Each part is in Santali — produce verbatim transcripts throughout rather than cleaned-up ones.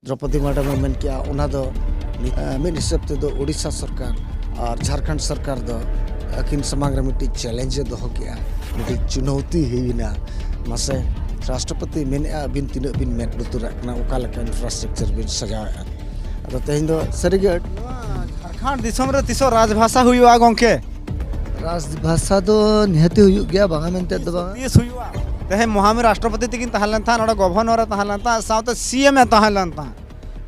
ᱫᱨᱚᱯᱚᱫᱤ ᱢᱟᱰᱟᱢ ᱮ ᱢᱮᱱ ᱠᱮᱜᱼᱟ, ᱚᱱᱟ ᱫᱚ ᱢᱤᱫ, ᱮ, ᱢᱤᱫ ᱦᱤᱥᱟᱹᱵ ᱛᱮᱫᱚ ᱳᱰᱤᱥᱟ ᱥᱚᱨᱠᱟᱨ ᱟᱨ ᱡᱷᱟᱲᱠᱷᱚᱸᱰ ᱥᱚᱨᱠᱟᱨ ᱫᱚ ᱟᱹᱠᱤᱱ ᱥᱟᱢᱟᱝ ᱨᱮ ᱢᱤᱫᱴᱤᱡ ᱪᱮᱞᱮᱧᱡᱽ ᱮ ᱫᱚᱦᱚ ᱠᱮᱜᱼᱟ, ᱢᱤᱫᱴᱤᱡ ᱪᱩᱱᱚᱣᱛᱤ ᱦᱩᱭᱮᱱᱟ᱾ ᱢᱟᱥᱮ, ᱨᱟᱥᱴᱨᱚᱯᱚᱛᱤ ᱢᱮᱱᱮᱜᱼᱟ, ᱟᱹᱵᱤᱱ ᱛᱤᱱᱟᱹᱜ ᱵᱤᱱ ᱢᱮᱫ ᱞᱩᱛᱩᱨᱟᱜ ᱠᱟᱱᱟ, ᱚᱠᱟ ᱞᱮᱠᱟ ᱤᱱᱯᱷᱨᱟᱥᱴᱨᱟᱠᱪᱟᱨ ᱵᱤᱱ ᱥᱟᱡᱟᱣᱮᱜᱼᱟ? ᱟᱫᱚ ᱛᱮᱦᱮᱧ ᱫᱚ ᱥᱟᱹᱨᱤᱜᱮ ᱟᱹᱰᱤ ᱱᱚᱣᱟ ᱡᱷᱟᱲᱠᱷᱚᱸᱰ ᱫᱤᱥᱚᱢ ᱨᱮ ᱛᱤᱥᱚᱜ ᱨᱟᱡᱽᱵᱷᱟᱥᱟ ᱦᱩᱭᱩᱜᱼᱟ ᱜᱚᱝᱠᱮ? ᱨᱟᱡᱽᱵᱷᱟᱥᱟ ᱫᱚ ᱱᱤᱦᱟᱹᱛᱤ ᱦᱩᱭᱩᱜ ᱜᱮᱭᱟ, ᱵᱟᱝᱟ ᱢᱮᱱᱛᱮ ᱫᱚ ᱵᱟᱝᱟ᱾ ᱛᱤᱥ ᱦᱩᱭᱩᱜᱼᱟ? ᱛᱮᱦᱮᱧ ᱢᱚᱦᱟᱢᱤ ᱨᱟᱥᱴᱨᱚᱯᱚᱛᱤ ᱛᱤᱠᱤᱱ ᱛᱟᱦᱮᱸ ᱞᱮᱱ ᱛᱟᱦᱮᱸᱫ, ᱱᱚᱰᱮ ᱜᱚᱵᱷᱚᱨᱱᱚᱨ ᱮ ᱛᱟᱦᱮᱸ ᱞᱮᱱ ᱛᱟᱦᱮᱸᱫ, ᱥᱟᱶᱛᱮ ᱥᱤ ᱮᱢ ᱮ ᱛᱟᱦᱮᱸ ᱞᱮᱱ ᱛᱟᱦᱮᱸᱫ᱾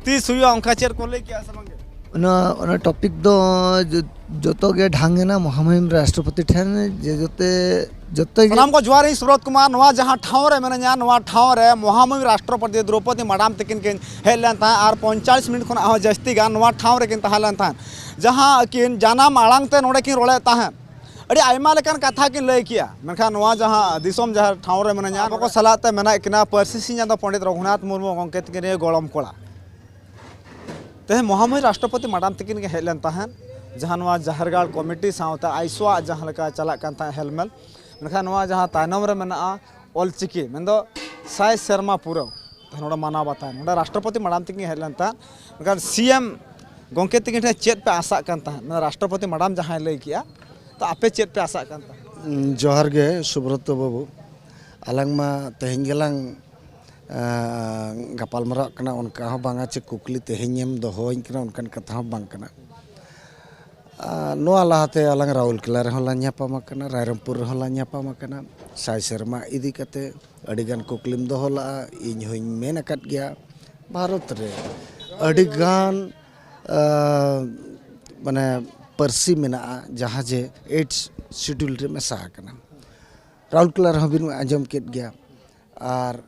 ᱛᱤᱥ ᱦᱩᱭᱩᱜᱼᱟ, ᱚᱱᱠᱟ ᱪᱮᱫ ᱠᱚ ᱞᱟᱹᱭ ᱠᱮᱜᱼᱟ ᱥᱮ ᱵᱟᱝᱜᱮ? ᱚᱱᱟ, ᱚᱱᱟ ᱴᱚᱯᱤᱠ ᱫᱚ ᱡᱚ-, ᱡᱚᱛᱚ ᱜᱮ ᱰᱷᱟᱝ ᱮᱱᱟ ᱢᱚᱦᱟᱢᱚᱦᱤᱢ ᱨᱟᱥᱴᱨᱚᱯᱚᱛᱤ ᱴᱷᱮᱱ, ᱡᱮ ᱡᱚᱛᱚ, ᱡᱚᱛᱚ ᱜᱮ᱾ ᱥᱟᱱᱟᱢ ᱠᱚ ᱡᱚᱦᱟᱨ, ᱤᱧ ᱥᱩᱵᱨᱚᱛ ᱠᱩᱢᱟᱨ᱾ ᱱᱚᱣᱟ ᱡᱟᱦᱟᱸ ᱴᱷᱟᱶ ᱨᱮ ᱢᱤᱱᱟᱹᱧᱟ, ᱱᱚᱣᱟ ᱴᱷᱟᱶ ᱨᱮ ᱢᱚᱦᱟᱢᱚᱦᱤᱢ ᱨᱟᱥᱴᱨᱚᱯᱚᱛᱤ ᱫᱨᱚᱯᱚᱫᱤ ᱢᱟᱰᱟᱢ ᱛᱤᱠᱤᱱ ᱠᱤᱱ ᱦᱮᱡ ᱞᱮᱱ ᱛᱟᱦᱮᱸᱫ ᱟᱨ ᱯᱚᱧᱪᱟᱥ ᱢᱤᱱᱤᱴ ᱠᱷᱚᱱᱟᱜ ᱦᱚᱸ ᱡᱟᱹᱥᱛᱤ ᱜᱟᱱ ᱱᱚᱣᱟ ᱴᱷᱟᱶ ᱨᱮᱠᱤᱱ ᱛᱟᱦᱮᱸ ᱞᱮᱱ ᱛᱟᱦᱮᱸᱫ, ᱡᱟᱦᱟᱸ ᱟᱹᱠᱤᱱ ᱡᱟᱱᱟᱢ ᱟᱲᱟᱝ ᱛᱮ ᱱᱚᱰᱮ ᱠᱤᱱ ᱨᱚᱲᱮᱫ ᱛᱟᱦᱮᱸᱫ᱾ ᱟᱹᱰᱤ ᱟᱭᱢᱟ ᱞᱮᱠᱟᱱ ᱠᱟᱛᱷᱟ ᱠᱤᱱ ᱞᱟᱹᱭ ᱠᱮᱜᱼᱟ, ᱢᱮᱱᱠᱷᱟᱱ ᱱᱚᱣᱟ ᱡᱟᱦᱟᱸ ᱫᱤᱥᱚᱢ ᱡᱟᱦᱟᱸ ᱴᱷᱟᱶ ᱨᱮ ᱢᱤᱱᱟᱹᱧᱟ, ᱟᱵᱚ ᱠᱚ ᱥᱟᱞᱟᱜ ᱛᱮ ᱢᱮᱱᱟᱜ ᱠᱤᱱᱟ ᱯᱟᱹᱨᱥᱤ ᱥᱤᱧ ᱪᱟᱸᱫᱚ ᱯᱚᱸᱰᱤᱛ ᱨᱚᱜᱷᱩᱱᱟᱛᱷ ᱢᱩᱨᱢᱩ ᱜᱚᱢᱠᱮ ᱛᱤᱠᱤᱱ ᱨᱮᱱ ᱜᱚᱲᱚᱢ ᱠᱚᱲᱟ᱾ ᱛᱮᱦᱮᱧ ᱢᱚᱦᱟᱢᱚᱦᱤ ᱨᱟᱥᱴᱨᱚᱯᱚᱛᱤ ᱢᱟᱰᱟᱢ ᱛᱤᱠᱤᱱ ᱜᱮ ᱦᱮᱡ ᱞᱮᱱ ᱛᱟᱦᱮᱸᱫ, ᱡᱟᱦᱟᱸ ᱱᱚᱣᱟ ᱡᱟᱦᱮᱨ ᱜᱟᱲ ᱠᱚᱢᱤᱴᱤ ᱥᱟᱶᱛᱮ ᱟᱭᱥᱳ ᱟᱜ ᱡᱟᱦᱟᱸ ᱞᱮᱠᱟ ᱪᱟᱞᱟᱜ ᱠᱟᱱ ᱛᱟᱦᱮᱸᱫ ᱦᱮᱞᱢᱮᱞ, ᱢᱮᱱᱠᱷᱟᱱ ᱱᱚᱣᱟ ᱡᱟᱦᱟᱸ ᱛᱟᱭᱱᱚᱢ ᱨᱮ ᱢᱮᱱᱟᱜᱼᱟ ᱚᱞ ᱪᱤᱠᱤ, ᱢᱮᱱᱫᱚ ᱥᱟᱭ ᱥᱮᱨᱢᱟ ᱯᱩᱨᱟᱹᱣ, ᱛᱮᱦᱮᱧ ᱱᱚᱰᱮ ᱢᱟᱱᱟᱣ ᱵᱟᱛᱟᱣ, ᱱᱚᱰᱮ ᱨᱟᱥᱴᱨᱚᱯᱚᱛᱤ ᱢᱟᱰᱟᱢ ᱛᱤᱠᱤᱱ ᱦᱮᱡ ᱞᱮᱱ ᱛᱟᱦᱮᱸᱫ, ᱢᱮᱱᱠᱷᱟᱱ ᱥᱤ ᱮᱢ ᱜᱚᱢᱠᱮ ᱛᱤᱠᱤᱱ ᱴᱷᱮᱱ ᱪᱮᱫ ᱯᱮ ᱟᱥᱟᱜ ᱠᱟᱱ ᱛᱟᱦᱮᱸᱫ, ᱢᱮᱱᱫᱚ ᱨᱟᱥᱴᱨᱚᱯᱚᱛᱤ ᱢᱟᱰᱟᱢ ᱡᱟᱦᱟᱸᱭ ᱞᱟᱹᱭ ᱠᱮᱜᱼᱟ, ᱛᱚ ᱟᱯᱮ ᱪᱮᱫ ᱯᱮ ᱟᱥᱟᱜ ᱠᱟᱱ ᱛᱟᱦᱮᱸᱫ? ᱡᱚᱦᱟᱨ ᱜᱮ ᱥᱩᱵᱨᱚᱛᱚ ᱵᱟᱹᱵᱩ, ᱟᱞᱟᱝ ᱢᱟ ᱛᱮᱦᱮᱧ ᱜᱮᱞᱟᱝ ᱮᱸ, ᱜᱟᱯᱟᱞᱢᱟᱨᱟᱣ ᱠᱟᱱᱟ, ᱚᱱᱠᱟ ᱦᱚᱸ ᱵᱟᱝᱟ ᱪᱮ ᱠᱩᱠᱞᱤ ᱛᱮᱦᱮᱧ ᱮᱢ ᱫᱚᱦᱚᱣᱟᱹᱧ ᱠᱟᱱᱟ, ᱚᱱᱠᱟᱱ ᱠᱟᱛᱷᱟ ᱦᱚᱸ ᱵᱟᱝ ᱠᱟᱱᱟ᱾ ᱟᱨ ᱱᱚᱣᱟ ᱞᱟᱦᱟᱛᱮ ᱟᱞᱟᱝ ᱨᱟᱣᱩᱞᱠᱮᱞᱟ ᱨᱮᱦᱚᱸ ᱞᱟᱝ ᱧᱟᱯᱟᱢ ᱟᱠᱟᱱᱟ, ᱨᱟᱭᱨᱚᱝᱯᱩᱨ ᱨᱮᱦᱚᱸ ᱞᱟᱝ ᱧᱟᱯᱟᱢ ᱟᱠᱟᱱᱟ, ᱥᱟᱭ ᱥᱮᱨᱢᱟ ᱤᱫᱤ ᱠᱟᱛᱮ ᱟᱹᱰᱤᱜᱟᱱ ᱠᱩᱠᱞᱤᱢ ᱫᱚᱦᱚ ᱞᱟᱜᱼᱟ᱾ ᱤᱧ ᱦᱚᱧ ᱢᱮᱱ ᱟᱠᱟᱫ ᱜᱮᱭᱟ, ᱵᱷᱟᱨᱚᱛ ᱨᱮ ᱟᱹᱰᱤᱜᱟᱱ, ᱟᱸ, ᱢᱟᱱᱮ, ᱯᱟᱹᱨᱥᱤ ᱢᱮᱱᱟᱜᱼᱟ, ᱡᱟᱦᱟᱸ ᱡᱮ ᱮᱭᱤᱴ ᱥᱤᱰᱩᱞ ᱨᱮ ᱢᱮᱥᱟ ᱟᱠᱟᱱᱟ᱾ ᱨᱟᱣᱩᱞᱠᱮᱞᱟ ᱨᱮᱦᱚᱸ ᱵᱤᱱ ᱟᱸᱡᱚᱢ ᱠᱮᱫ ᱜᱮᱭᱟ᱾ ᱟᱨ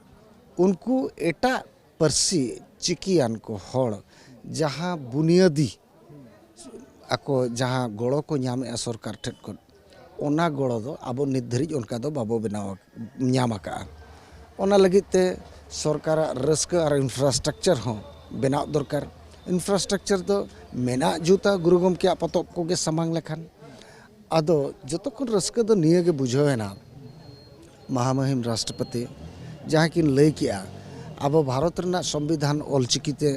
ᱩᱱᱠᱩ ᱮᱴᱟᱜ ᱯᱟᱹᱨᱥᱤ ᱪᱤᱠᱤᱭᱟᱱ ᱠᱚ ᱦᱚᱲ ᱡᱟᱦᱟᱸ ᱵᱩᱱᱤᱭᱟᱹᱫᱤ ᱟᱠᱚ ᱡᱟᱦᱟᱸ ᱜᱚᱲᱚ ᱠᱚ ᱧᱟᱢᱮᱜᱼᱟ ᱥᱚᱨᱠᱟᱨ ᱴᱷᱮᱱ ᱠᱷᱚᱱ, ᱚᱱᱟ ᱜᱚᱲᱚ ᱫᱚ ᱟᱵᱚ ᱱᱤᱛ ᱫᱷᱟᱹᱨᱤᱡ ᱚᱱᱠᱟ ᱫᱚ ᱵᱟᱵᱚ ᱵᱮᱱᱟᱣ, ᱧᱟᱢ ᱟᱠᱟᱜᱼᱟ᱾ ᱚᱱᱟ ᱞᱟᱹᱜᱤᱫ ᱛᱮ ᱥᱚᱨᱠᱟᱨᱟᱜ ᱨᱟᱹᱥᱠᱟᱹ ᱟᱨ ᱤᱱᱯᱷᱨᱟᱥᱴᱨᱟᱠᱪᱟᱨ ᱦᱚᱸ ᱵᱮᱱᱟᱣ ᱫᱚᱨᱠᱟᱨ᱾ ᱤᱱᱯᱷᱨᱟᱥᱴᱨᱟᱠᱪᱟᱨ ᱫᱚ ᱢᱮᱱᱟᱜ ᱡᱩᱛᱟ, ᱜᱩᱨᱩ ᱜᱚᱢᱠᱮᱭᱟᱜ ᱯᱚᱛᱚᱵ ᱠᱚᱜᱮ ᱥᱟᱢᱟᱝ ᱞᱮᱠᱷᱟᱱ᱾ ᱟᱫᱚ ᱡᱚᱛᱚ ᱠᱷᱚᱱ ᱨᱟᱹᱥᱠᱟᱹ ᱫᱚ ᱱᱤᱭᱟᱹ ᱜᱮ ᱵᱩᱡᱷᱟᱹᱣ ᱮᱱᱟ, ᱢᱟᱦᱟᱢᱚᱦᱤᱢ ᱨᱟᱥᱴᱨᱚᱯᱚᱛᱤ ᱡᱟᱦᱟᱸ ᱠᱤᱱ ᱞᱟᱹᱭ ᱠᱮᱜᱼᱟ, ᱟᱵᱚ ᱵᱷᱟᱨᱚᱛ ᱨᱮᱱᱟᱜ ᱥᱚᱝᱵᱤᱫᱷᱟᱱ ᱚᱞᱪᱤᱠᱤ ᱛᱮ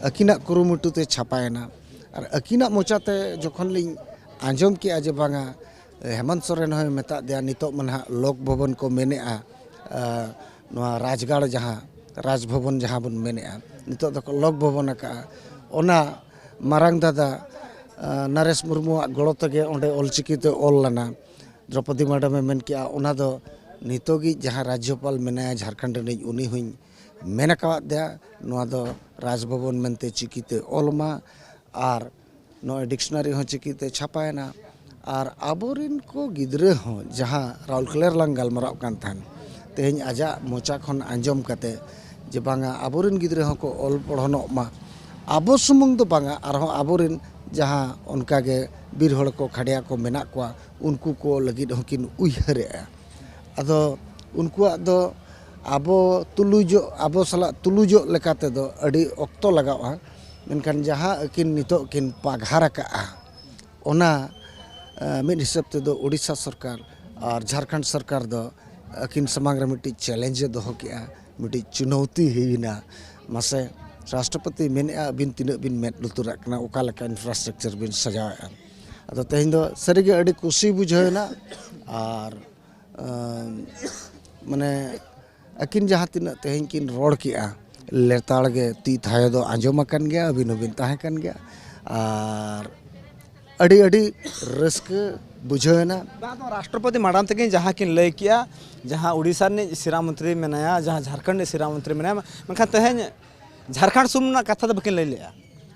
ᱟᱹᱠᱤᱱᱟᱜ ᱠᱩᱨᱩᱢᱩᱴᱩ ᱛᱮ ᱪᱷᱟᱯᱟᱭᱮᱱᱟ᱾ ᱟᱨ ᱟᱹᱠᱤᱱᱟᱜ ᱢᱚᱪᱟ ᱛᱮ ᱡᱚᱠᱷᱚᱱ ᱞᱤᱧ ᱟᱸᱡᱚᱢ ᱠᱮᱜᱼᱟ ᱡᱮ ᱵᱟᱝᱟ, ᱦᱮᱢᱚᱱᱛ ᱥᱚᱨᱮᱱ ᱦᱚᱸᱭ ᱢᱮᱛᱟᱫ ᱫᱮᱭᱟ, ᱱᱤᱛᱚᱜ ᱢᱟ ᱱᱟᱦᱟᱜ ᱞᱳᱠ ᱵᱷᱚᱵᱚᱱ ᱠᱚ ᱢᱮᱱᱮᱜᱼᱟ, ᱟᱨ ᱱᱚᱣᱟ ᱨᱟᱡᱽᱜᱟᱲ ᱡᱟᱦᱟᱸ, ᱨᱟᱡᱽ ᱵᱷᱚᱵᱚᱱ ᱡᱟᱦᱟᱸ ᱵᱚᱱ ᱢᱮᱱᱮᱜᱼᱟ, ᱱᱤᱛᱚᱜ ᱫᱚᱠᱚ ᱞᱳᱠ ᱵᱷᱚᱵᱚᱱ ᱟᱠᱟᱜᱼᱟ᱾ ᱚᱱᱟ ᱢᱟᱨᱟᱝ ᱫᱟᱫᱟ, ᱟᱨ ᱱᱚᱨᱮᱥ ᱢᱩᱨᱢᱩᱣᱟᱜ ᱜᱚᱲᱚ ᱛᱮᱜᱮ ᱚᱸᱰᱮ ᱚᱞᱪᱤᱠᱤ ᱛᱮ ᱚᱞ ᱞᱮᱱᱟ᱾ ᱫᱨᱚᱯᱚᱫᱤ ᱢᱮᱰᱟᱢᱮ ᱢᱮᱱ ᱠᱮᱜᱼᱟ, ᱚᱱᱟ ᱫᱚ ᱱᱤᱛᱚᱜᱤᱡ ᱡᱟᱦᱟᱸ ᱨᱟᱡᱽᱡᱚᱯᱟᱞ ᱢᱮᱱᱟᱭᱟ ᱡᱷᱟᱲᱠᱷᱚᱸᱰ ᱨᱤᱱᱤᱡ, ᱩᱱᱤ ᱦᱚᱸᱧ ᱢᱮᱱ ᱟᱠᱟᱣᱟᱫ ᱫᱮᱭᱟ, ᱱᱚᱣᱟ ᱫᱚ ᱨᱟᱡᱽ ᱵᱷᱚᱵᱚᱱ ᱢᱮᱱᱛᱮ ᱪᱤᱠᱤᱛᱮ ᱚᱞ ᱢᱟ᱾ ᱟᱨ ᱱᱚᱜᱼᱚᱭ ᱰᱤᱠᱥᱱᱟᱨᱤ ᱦᱚᱸ ᱪᱤᱠᱤᱛᱮ ᱪᱷᱟᱯᱟᱭᱮᱱᱟ᱾ ᱟᱨ ᱟᱵᱚᱨᱮᱱ ᱠᱚ ᱜᱤᱫᱽᱨᱟᱹ ᱦᱚᱸ, ᱡᱟᱦᱟᱸ ᱨᱟᱦᱩᱞ ᱠᱞᱮ ᱨᱮᱞᱟᱝ ᱜᱟᱞᱢᱟᱨᱟᱜ ᱠᱟᱱ ᱛᱟᱦᱮᱱ, ᱛᱮᱦᱮᱧ ᱟᱡᱟᱜ ᱢᱚᱪᱟ ᱠᱷᱚᱱ ᱟᱸᱡᱚᱢ ᱠᱟᱛᱮ ᱡᱮ ᱵᱟᱝᱟ, ᱟᱵᱚᱨᱮᱱ ᱜᱤᱫᱽᱨᱟᱹ ᱦᱚᱸᱠᱚ ᱚᱞ ᱯᱚᱲᱦᱚᱱᱚᱜ ᱢᱟ᱾ ᱟᱵᱚ ᱥᱩᱢᱩᱝ ᱫᱚ ᱵᱟᱝᱟ, ᱟᱨᱦᱚᱸ ᱟᱵᱚᱨᱮᱱ ᱡᱟᱦᱟᱸ ᱚᱱᱠᱟᱜᱮ ᱵᱤᱨ ᱦᱚᱲ ᱠᱚ, ᱠᱷᱟᱰᱭᱟ ᱠᱚ ᱢᱮᱱᱟᱜ ᱠᱚᱣᱟ, ᱩᱱᱠᱩ ᱠᱚ ᱞᱟᱹᱜᱤᱫ ᱦᱚᱸᱠᱤᱱ ᱩᱭᱦᱟᱹᱨᱮᱜᱼᱟ᱾ ᱟᱫᱚ ᱩᱱᱠᱩᱣᱟᱜ ᱫᱚ ᱟᱵᱚ ᱛᱩᱞᱩᱡᱚᱜ, ᱟᱵᱚ ᱥᱟᱞᱟᱜ ᱛᱩᱞᱩᱡᱚᱜ ᱞᱮᱠᱟ ᱛᱮᱫᱚ ᱟᱹᱰᱤ ᱚᱠᱛᱚ ᱞᱟᱜᱟᱜᱼᱟ᱾ ᱢᱮᱱᱠᱷᱟᱱ ᱡᱟᱦᱟᱸ ᱟᱹᱠᱤᱱ ᱱᱤᱛᱚᱜ ᱠᱤᱱ ᱯᱟᱜᱷᱟᱨ ᱟᱠᱟᱜᱼᱟ, ᱚᱱᱟ, ᱮ, ᱢᱤᱫ ᱦᱤᱥᱟᱹᱵ ᱛᱮᱫᱚ ᱳᱰᱤᱥᱟ ᱥᱚᱨᱠᱟᱨ ᱟᱨ ᱡᱷᱟᱲᱠᱷᱚᱸᱰ ᱥᱚᱨᱠᱟᱨ ᱫᱚ ᱟᱹᱠᱤᱱ ᱥᱟᱢᱟᱝ ᱨᱮ ᱢᱤᱫᱴᱤᱡ ᱪᱮᱞᱮᱧᱡᱽ ᱮ ᱫᱚᱦᱚ ᱠᱮᱜᱼᱟ, ᱢᱤᱫᱴᱤᱡ ᱪᱩᱱᱚᱣᱛᱤ ᱦᱩᱭᱱᱟ᱾ ᱢᱟᱥᱮ, ᱨᱟᱥᱴᱨᱚᱯᱚᱛᱤ ᱢᱮᱱᱮᱜᱼᱟ, ᱟᱹᱵᱤᱱ ᱛᱤᱱᱟᱹᱜ ᱵᱤᱱ ᱢᱮᱫ ᱞᱩᱛᱩᱨᱟᱜ ᱠᱟᱱᱟ, ᱚᱠᱟ ᱞᱮᱠᱟ ᱤᱱᱯᱷᱨᱟᱥᱴᱨᱟᱠᱪᱟᱨ ᱵᱤᱱ ᱥᱟᱡᱟᱣᱮᱜᱼᱟ? ᱟᱫᱚ ᱛᱮᱦᱮᱧ ᱫᱚ ᱥᱟᱹᱨᱤᱜᱮ ᱟᱹᱰᱤ ᱠᱩᱥᱤ ᱵᱩᱡᱷᱟᱹᱣ ᱮᱱᱟ᱾ ᱟᱨ, ᱟᱸ, ᱢᱟᱱᱮ, ᱟᱹᱠᱤᱱ ᱡᱟᱦᱟᱸ ᱛᱤᱱᱟᱹᱜ ᱛᱮᱦᱮᱧ ᱠᱤᱱ ᱨᱚᱲ ᱠᱮᱜᱼᱟ, ᱞᱮᱛᱟᱲ ᱜᱮ ᱛᱤ ᱛᱷᱟᱭᱚ ᱫᱚ ᱟᱸᱡᱚᱢ ᱟᱠᱟᱱ ᱜᱮᱭᱟ, ᱟᱹᱵᱤᱱ ᱦᱚᱸᱵᱤᱱ ᱛᱟᱦᱮᱸ ᱠᱟᱱ ᱜᱮᱭᱟ᱾ ᱟᱨ ᱟᱹᱰᱤ, ᱟᱹᱰᱤ ᱨᱟᱹᱥᱠᱟᱹ ᱵᱩᱡᱷᱟᱹᱣ ᱮᱱᱟ᱾ ᱵᱟᱝ, ᱟᱫᱚ ᱨᱟᱥᱴᱨᱚᱯᱚᱛᱤ ᱢᱟᱰᱟᱢ ᱛᱟᱹᱠᱤᱱ ᱡᱟᱦᱟᱸ ᱠᱤᱱ ᱞᱟᱹᱭ ᱠᱮᱜᱼᱟ, ᱡᱟᱦᱟᱸ ᱳᱰᱤᱥᱟ ᱨᱤᱱᱤᱡ ᱥᱤᱨᱟ ᱢᱚᱱᱛᱨᱤ ᱢᱮᱱᱟᱭᱟ, ᱡᱟᱦᱟᱸ ᱡᱷᱟᱲᱠᱷᱚᱸᱰ ᱨᱤᱱᱤᱡ ᱥᱤᱨᱟ ᱢᱚᱱᱛᱨᱤ ᱢᱮᱱᱟᱭᱟ, ᱢᱮᱱᱠᱷᱟᱱ ᱛᱮᱦᱮᱧ ᱡᱷᱟᱲᱠᱷᱚᱸᱰ ᱥᱩᱢᱩᱝ ᱨᱮᱱᱟᱜ ᱠᱟᱛᱷᱟ ᱫᱚ ᱵᱟᱹᱠᱤᱱ ᱞᱟᱹᱭ ᱞᱮᱜᱼᱟ,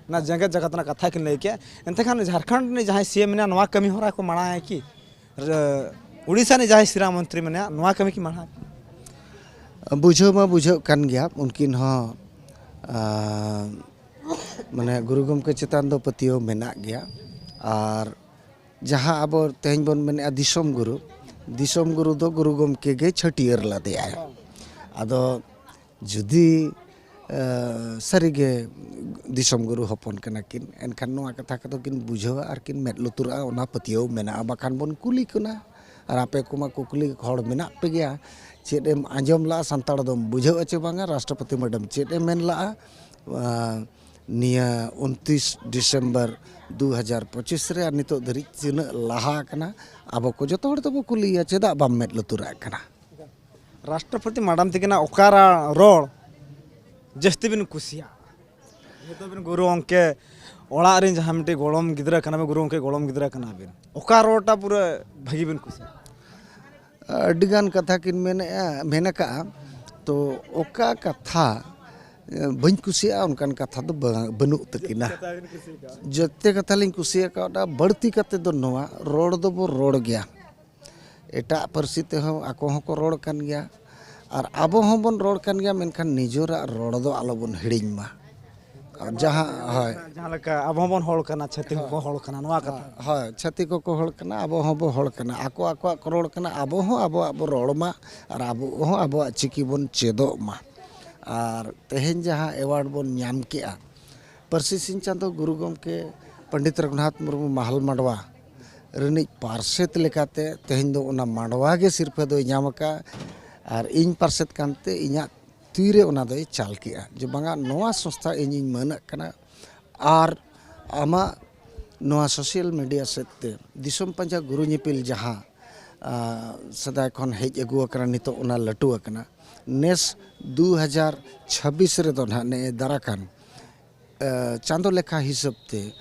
ᱚᱱᱟ ᱡᱮᱜᱮᱛ ᱡᱟᱠᱟᱛ ᱨᱮᱱᱟᱜ ᱠᱟᱛᱷᱟ ᱠᱤᱱ ᱞᱟᱹᱭ ᱠᱮᱜᱼᱟ᱾ ᱮᱱᱛᱮ ᱠᱷᱟᱱ ᱡᱷᱟᱲᱠᱷᱚᱸᱰ ᱨᱤᱱᱤᱡ ᱡᱟᱦᱟᱸᱭ ᱥᱤ ᱮᱢ ᱢᱮᱱᱟᱭᱟ, ᱱᱚᱣᱟ ᱠᱟᱹᱢᱤ ᱦᱚᱨᱟ ᱠᱚ ᱢᱟᱲᱟᱝ ᱟᱭ ᱠᱤ? ᱨᱮ-, ᱳᱰᱤᱥᱟ ᱨᱤᱱᱤᱡ ᱡᱟᱦᱟᱸᱭ ᱥᱤᱨᱟ ᱢᱚᱱᱛᱨᱤ ᱢᱮᱱᱟᱭᱟ, ᱱᱚᱣᱟ ᱠᱟᱹᱢᱤ ᱠᱤ ᱢᱟᱲᱟᱝ? ᱵᱩᱡᱷᱟᱹᱣ ᱢᱟ ᱵᱩᱡᱷᱟᱹᱜ ᱠᱟᱱ ᱜᱮᱭᱟ, ᱩᱱᱠᱤᱱ ᱦᱚᱸ, ᱟᱸ, ᱢᱟᱱᱮ, ᱜᱩᱨᱩ ᱜᱚᱢᱠᱮ ᱪᱮᱛᱟᱱ ᱫᱚ ᱯᱟᱹᱛᱭᱟᱹᱣ ᱢᱮᱱᱟᱜ ᱜᱮᱭᱟ᱾ ᱟᱨ ᱡᱟᱦᱟᱸ ᱟᱵᱚ ᱛᱮᱦᱮᱧ ᱵᱚᱱ ᱢᱮᱱᱮᱜᱼᱟ ᱫᱤᱥᱚᱢ ᱜᱩᱨᱩ, ᱫᱤᱥᱚᱢ ᱜᱩᱨᱩ ᱫᱚ ᱜᱩᱨᱩ ᱜᱚᱢᱠᱮ ᱜᱮ ᱪᱷᱟᱹᱴᱭᱟᱹᱨ ᱞᱮᱫᱮᱭᱟᱭ᱾ ᱟᱫᱚ ᱡᱩᱫᱤ, ᱮ, ᱥᱟᱹᱨᱤᱜᱮ ᱫᱤᱥᱚᱢ ᱜᱩᱨᱩ ᱦᱚᱯᱚᱱ ᱠᱟᱱᱟ ᱠᱤᱱ, ᱮᱱᱠᱷᱟᱱ ᱱᱚᱣᱟ ᱠᱟᱛᱷᱟ ᱠᱚᱫᱚ ᱠᱤᱱ ᱵᱩᱡᱷᱟᱹᱣᱟ ᱟᱨ ᱠᱤᱱ ᱢᱮᱫ ᱞᱩᱛᱩᱨᱟᱜᱼᱟ, ᱚᱱᱟ ᱯᱟᱹᱛᱭᱟᱹᱣ ᱢᱮᱱᱟᱜᱼᱟ᱾ ᱵᱟᱠᱷᱟᱱ ᱵᱚᱱ ᱠᱩᱞᱤ ᱠᱤᱱᱟ, ᱟᱨ ᱟᱯᱮ ᱠᱚᱢᱟ ᱠᱩᱠᱞᱤ ᱦᱚᱲ ᱢᱮᱱᱟᱜ ᱯᱮ ᱜᱮᱭᱟ, ᱪᱮᱫ ᱮᱢ ᱟᱸᱡᱚᱢ ᱞᱟᱜᱼᱟ, ᱥᱟᱱᱛᱟᱲ ᱫᱚᱢ ᱵᱩᱡᱷᱟᱹᱣᱟ ᱪᱮ ᱵᱟᱝᱟ, ᱨᱟᱥᱴᱨᱚᱯᱚᱛᱤ ᱢᱮᱰᱟᱢ ᱪᱮᱫ ᱮ ᱢᱮᱱ ᱞᱟᱜᱼᱟ? ᱟᱸ, ᱱᱤᱭᱟᱹ ᱩᱱᱛᱤᱥ ᱰᱤᱥᱮᱢᱵᱚᱨ ᱫᱩ ᱦᱟᱡᱟᱨ ᱯᱚᱸᱪᱤᱥ ᱨᱮ ᱟᱨ ᱱᱤᱛᱚᱜ ᱫᱷᱟᱹᱨᱤᱡ ᱛᱤᱱᱟᱹᱜ ᱞᱟᱦᱟ ᱟᱠᱟᱱᱟ? ᱟᱵᱚ ᱠᱚ ᱡᱚᱛᱚ ᱦᱚᱲ ᱫᱚᱵᱚ ᱠᱩᱞᱤᱭᱮᱭᱟ, ᱪᱮᱫᱟᱜ ᱵᱟᱢ ᱢᱮᱫ ᱞᱩᱛᱩᱨᱟᱜ ᱠᱟᱱᱟ? ᱨᱟᱥᱴᱨᱚᱯᱚᱛᱤ ᱢᱮᱰᱟᱢ ᱛᱟᱹᱠᱤᱱᱟᱜ ᱚᱠᱟᱨᱟᱜ ᱨᱚᱲ ᱡᱟᱹᱥᱛᱤ ᱵᱤᱱ ᱠᱩᱥᱤᱭᱟᱜᱼᱟ? ᱡᱮᱦᱮᱛᱩ ᱟᱹᱵᱤᱱ ᱜᱩᱨᱩ ᱜᱚᱢᱠᱮ ᱚᱲᱟᱜ ᱨᱮᱱ ᱡᱟᱦᱟᱸ ᱢᱤᱫᱴᱤᱡ ᱜᱚᱲᱚᱢ ᱜᱤᱫᱽᱨᱟᱹ ᱠᱟᱱᱟ ᱵᱤᱱ, ᱜᱩᱨᱩ ᱜᱚᱢᱠᱮ ᱜᱚᱲᱚᱢ ᱜᱤᱫᱽᱨᱟᱹ ᱠᱟᱱᱟ ᱵᱤᱱ, ᱚᱠᱟ ᱨᱚᱲᱴᱟ ᱯᱩᱨᱟᱹ ᱵᱷᱟᱹᱜᱤ ᱵᱤᱱ ᱠᱩᱥᱤᱭᱟᱜᱼᱟ? ᱟᱹᱰᱤᱜᱟᱱ ᱠᱟᱛᱷᱟ ᱠᱤᱱ ᱢᱮᱱᱮᱜᱼᱟ, ᱢᱮᱱ ᱟᱠᱟᱜᱼᱟ, ᱛᱚ ᱚᱠᱟ ᱠᱟᱛᱷᱟ, ᱮ, ᱵᱟᱹᱧ ᱠᱩᱥᱤᱭᱟᱜᱼᱟ ᱚᱱᱠᱟᱱ ᱠᱟᱛᱷᱟ ᱫᱚ ᱵᱟᱝ, ᱵᱟᱹᱱᱩᱜ ᱛᱟᱹᱠᱤᱱᱟ᱾ ᱡᱚᱛᱚ ᱠᱟᱛᱷᱟ ᱞᱤᱧ ᱠᱩᱥᱤ ᱟᱠᱟᱫᱟ᱾ ᱵᱟᱹᱲᱛᱤ ᱠᱟᱛᱮ ᱫᱚ ᱱᱚᱣᱟ, ᱨᱚᱲ ᱫᱚᱵᱚ ᱨᱚᱲ ᱜᱮᱭᱟ, ᱮᱴᱟᱜ ᱯᱟᱹᱨᱥᱤ ᱛᱮᱦᱚᱸ ᱟᱠᱚ ᱦᱚᱸᱠᱚ ᱨᱚᱲ ᱠᱟᱱ ᱜᱮᱭᱟ, ᱟᱨ ᱟᱵᱚ ᱦᱚᱸᱵᱚᱱ ᱨᱚᱲ ᱠᱟᱱ ᱜᱮᱭᱟ, ᱢᱮᱱᱠᱷᱟᱱ ᱱᱤᱡᱮᱨᱟᱜ ᱨᱚᱲ ᱫᱚ ᱟᱞᱚᱵᱚᱱ ᱦᱤᱲᱤᱧ ᱢᱟ᱾ ᱟᱨ ᱡᱟᱦᱟᱸ, ᱦᱳᱭ᱾ ᱡᱟᱦᱟᱸ ᱞᱮᱠᱟ ᱟᱵᱚ ᱦᱚᱸᱵᱚᱱ ᱦᱚᱲ ᱠᱟᱱᱟ, ᱪᱷᱟᱹᱛᱤᱠ ᱠᱚᱠᱚ ᱦᱚᱲ ᱠᱟᱱᱟ, ᱱᱚᱣᱟ ᱠᱟᱛᱷᱟ᱾ ᱦᱳᱭ, ᱪᱷᱟᱹᱛᱤᱠ ᱠᱚᱠᱚ ᱦᱚᱲ ᱠᱟᱱᱟ, ᱟᱵᱚ ᱦᱚᱸᱵᱚ ᱦᱚᱲ ᱠᱟᱱᱟ, ᱟᱠᱚ ᱟᱠᱚᱣᱟᱜ ᱠᱚ ᱨᱚᱲ ᱠᱟᱱᱟ, ᱟᱵᱚ ᱦᱚᱸ ᱟᱵᱚᱣᱟᱜ ᱵᱚ ᱨᱚᱲ ᱢᱟ, ᱟᱨ ᱟᱵᱚ ᱦᱚᱸ ᱟᱵᱚᱣᱟᱜ ᱪᱤᱠᱤ ᱵᱚᱱ ᱪᱮᱫᱚᱜ ᱢᱟ᱾ ᱟᱨ ᱛᱮᱦᱮᱧ ᱡᱟᱦᱟᱸ ᱮᱣᱟᱨᱰ ᱵᱚᱱ ᱧᱟᱢ ᱠᱮᱜᱼᱟ, ᱯᱟᱹᱨᱥᱤ ᱥᱤᱧ ᱪᱟᱸᱫᱳ ᱜᱩᱨᱩ ᱜᱚᱢᱠᱮ ᱯᱚᱱᱰᱤᱛ ᱨᱚᱜᱷᱩᱱᱟᱛᱷ ᱢᱩᱨᱢᱩ ᱢᱟᱦᱟᱞ ᱢᱟᱰᱣᱟ ᱨᱤᱱᱤᱡ ᱯᱟᱨᱥᱮᱛ ᱞᱮᱠᱟᱛᱮ ᱛᱮᱦᱮᱧ ᱫᱚ ᱚᱱᱟ ᱢᱟᱰᱣᱟ ᱜᱮ ᱥᱤᱨᱯᱷᱟᱹ ᱫᱚᱭ ᱧᱟᱢ ᱟᱠᱟᱫᱼᱟ᱾ ᱟᱨ ᱤᱧ ᱯᱟᱨᱥᱮᱛ ᱠᱟᱱᱛᱮ ᱤᱧᱟᱹᱜ ᱛᱤᱨᱮ ᱚᱱᱟ ᱫᱚᱭ ᱪᱟᱞ ᱠᱮᱜᱼᱟ ᱡᱮ ᱵᱟᱝᱟ, ᱱᱚᱣᱟ ᱥᱚᱝᱥᱛᱷᱟ ᱤᱧᱤᱧ ᱢᱟᱹᱱᱟᱜ ᱠᱟᱱᱟ᱾ ᱟᱨ ᱟᱢᱟᱜ ᱱᱚᱣᱟ ᱥᱳᱥᱟᱞ ᱢᱤᱰᱤᱭᱟ ᱥᱮᱫ ᱛᱮ ᱫᱤᱥᱚᱢ ᱯᱟᱸᱡᱟ ᱜᱩᱨᱩ ᱧᱮᱯᱮᱞ ᱡᱟᱦᱟᱸ, ᱟ, ᱥᱮᱫᱟᱭ ᱠᱷᱚᱱ ᱦᱮᱡ ᱟᱹᱜᱩ ᱟᱠᱟᱱᱟ, ᱱᱤᱛᱚᱜ ᱚᱱᱟ ᱞᱟᱹᱴᱩ ᱟᱠᱟᱱᱟ᱾ ᱱᱮᱥ ᱫᱩ ᱦᱟᱡᱟᱨ ᱪᱷᱟᱵᱵᱤᱥ ᱨᱮᱫᱚ ᱱᱟᱦᱟᱜ ᱱᱮᱜᱼᱮ ᱫᱟᱨᱟ ᱠᱟᱱ, ᱟ, ᱪᱟᱸᱫᱳ ᱞᱮᱠᱷᱟ ᱦᱤᱥᱟᱹᱵ ᱛᱮ